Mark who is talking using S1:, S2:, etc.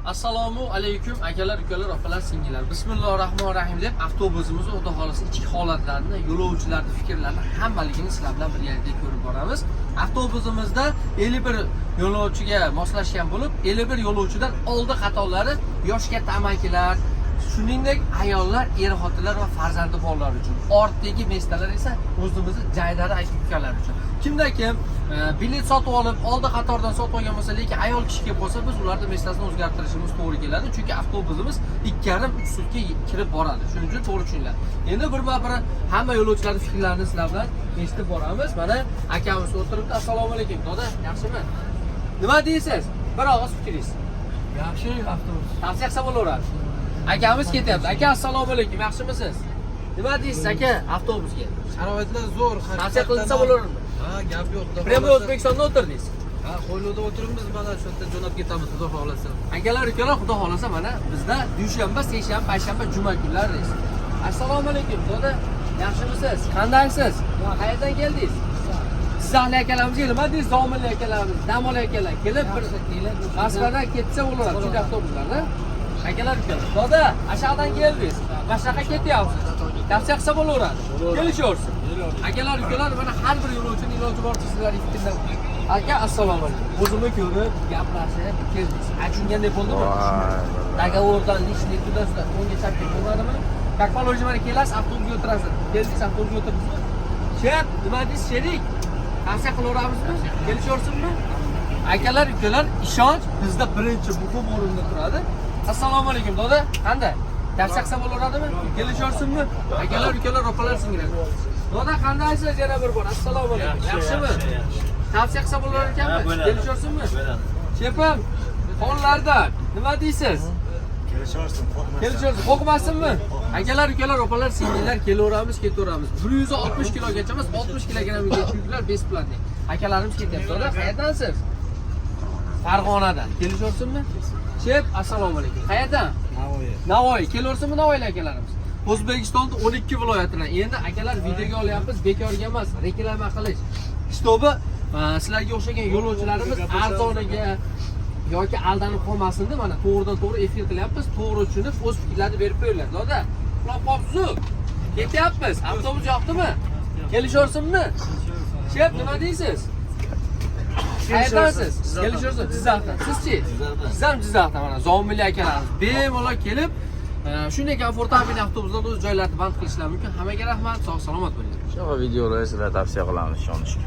S1: Assalomu alaykum, akalar, ukalar, opalar, singillar. Bismillahir rohmanir rohim deb avtobusimizni, xudo xohlasa, ichki holatlarini, yo'lovchilarning fikrlarini, hammaligini sizlar bilan birgalikda ko'rib boramiz. Avtobusimizda 51 yo'lovchiga moslashgan bo'lib, 51 yo'lovchidan oldi qatorlari yosh katta amakilar, shuningdek ayollar, er xotinlar va farzandi bolalar uchun. Ortdagi места lar esa o'zimizni jaydari aka ukalar uchun. Kimda kim bilet sotib olib, oldi qatordan sotib olgan bo'lsa, lekin ayol kishi kelib qolsa, biz ularni места sini o'zgartirishimiz to'g'ri keladi, chunki avtobusimiz 2,5-3 sutka kirib boradi. Shuning uchun to'g'ri tushuninglar. Endi birma bir hamma yo'lovchilarning fikrlarini sizlar bilan eshitib boramiz. Mana akamiz o'tiribdi. Assalomu alaykum, doda, yaxshimi? Nima deysiz? Bir og'iz fikringiz.
S2: Yaxshi avtobus.
S1: Tavsiya qilsa bo'laveradi. Akamiz ketyapti. Aka, assalomu alaykum, yaxshimisiz? Nima deysiz, aka, avtobusga?
S2: Sharoitlar zo'r.
S1: Tavsiya qilinsa bo'laveradimi?
S2: Ha, gap yo'q. Xudo
S1: Прямой
S2: xohlasa.
S1: O'zbekistonda o'tirdingiz.
S2: Ha, hovlida o'tiribmiz, mana shu yerda jo'nab ketamiz, xudo xohlasa.
S1: Akalar, ukalar, xudo xohlasa, mana bizda dushanba, seshanba, payshanba, juma kunlari reys. Assalomu alaykum, doda, yaxshimisiz? Qandaysiz? Qayerdan keldingiz? Jizzaxli akalarimizga nima deysiz? Zominli akalarimiz, dam akalar kelib bir Moskvadan ketsa bo'laveradi, chunki avtobuslarda. Akalar, ukalar, doda, aşağıdan keldingiz. Mana shunaqa ketyapsiz. Tavsiya qilsa bo'laveradi. Kelishaversin. Akalar, ukalar, mana har bir yo'lovchini iloji boricha sizlarning fikrdan. Aka, assalomu alaykum. O'zimni ko'rib, gaplashib keldingiz. Achinganday bo'ldimi? Договор dan лишний туда-сюда o'ngga chapga bo'lmadimi? Как положено, mana kelasiz, avtobusga o'tirasiz. Keldingiz, avtobusga o'tirdingizmi? Shep, nima deysiz, sherik? Tavsiya qilaveramizmi? Kelishaversinmi? Akalar, ukalar, ishonch bizda birinchi muhim o'rinda turadi. Assalomu alaykum, doda. Qanday? Tavsiya qilsa bo'laveradimi? Kelishaversinmi? Akalar, ukalar, opalar, singillar. Doda, qandaysiz yana bir bor? Assalomu alaykum. Yaxshimi? Tavsiya qilsa bo'lar ekanmi? Kelishaversinmi? Shepim, xonlardan nima deysiz?
S3: Kelishaversin, qo'rqmasdan.
S1: Kelishaversin, qo'rqmasinmi? Akalar, ukalar, opalar, singillar, kelaveramiz, ketaveramiz. 160 kilogacha emas, 60 kilogrammga yuklar бесплатный. Akalarimiz ketyapti. Doda, qayerdansiz? Farg'onadan. Kelishaversinmi? Shep, assalomu alaykum. Qayerdan?
S2: Navoiy.
S1: Navoiy. Kelaversinmi Navoiylik akalarimiz? O'zbekistonda 12 viloyatidan. Endi akalar, videoga olyapmiz, bekorga emas, reklama qilish. Чтобы sizlarga o'xshagan yo'lovchilarimiz arzoniga yoki aldanib qolmasin deb, mana to'g'ridan to'g'ri efir qilyapmiz. To'g'ri tushunib, o'z fikrlarini berib qo'yinglar. Doda, uxlab qolibsiz. Ketyapmiz. Avtobus yoqdimi? Kelishaversinmi? Shep, nima deysiz? Qayerdansiz? Kelishaversin, Jizzaxdan. Sizchi? Siz ham Jizzaxdan, mana Zominli akalarimiz bemalol kelib, shunday комфортабельный avtobuslarda o'z joylarini band qilishlari mumkin. Hammaga rahmat, sog' salomat bo'linglar.
S4: Shunaqa videolar sizlar tavsiya qilamiz, ishonishga.